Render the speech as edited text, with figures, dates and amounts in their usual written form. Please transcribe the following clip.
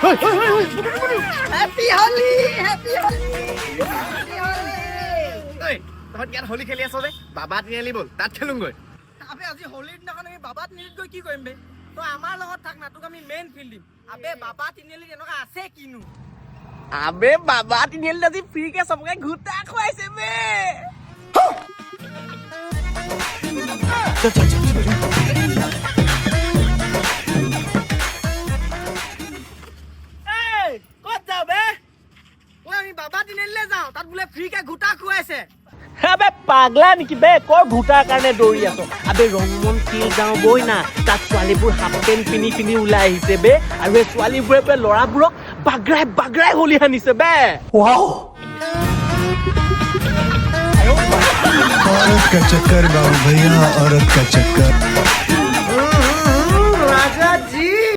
Happy Holi, happy Holi, happy Holi. ঐ, তহঁত ইয়াত হোলী খেলি আছ যে, বাবা তিনিআলি ব'ল, তাত খেলোংগৈ। আবে, আজি হোলীৰ দিনাখন আমি বাবা তিনিআলিত গৈ কি কৰিম বে? তই আমাৰ লগত থাক না, তোক আমি মেইন ফিল্ড দিম। আবে, বাবা তিনিআলিত এনেকুৱা আছে কিনো? আবে, বাবা তিনিআলিত আজি ফ্ৰীকে চবকে ঘোটা খুৱাইছে বে। এই, ক'ত যাওঁ বে? ঐ, আমি বাবা তিনিআলিলে যাওঁ, তাত বোলে ফ্ৰীকে ঘোটা খুৱাইছে। আবে পাগলা নেকি বে? কৰ ঘোটাৰ কাৰণে দৌৰি আছ? আবে, ৰংমন ফিল্ড যাওঁ বৈ না। তাত ছোৱালীবোৰ হাফ পেণ্ট পিন্ধি পিন্ধি ওলাই আহিছে বে আৰু এই ছোৱালীবোৰে বে ল'ৰাবোৰক বাগৰাই বাগৰাই হোলী সানিছে বে। औरत का चक्कर, बाबू भैया, औरत का चक्कर।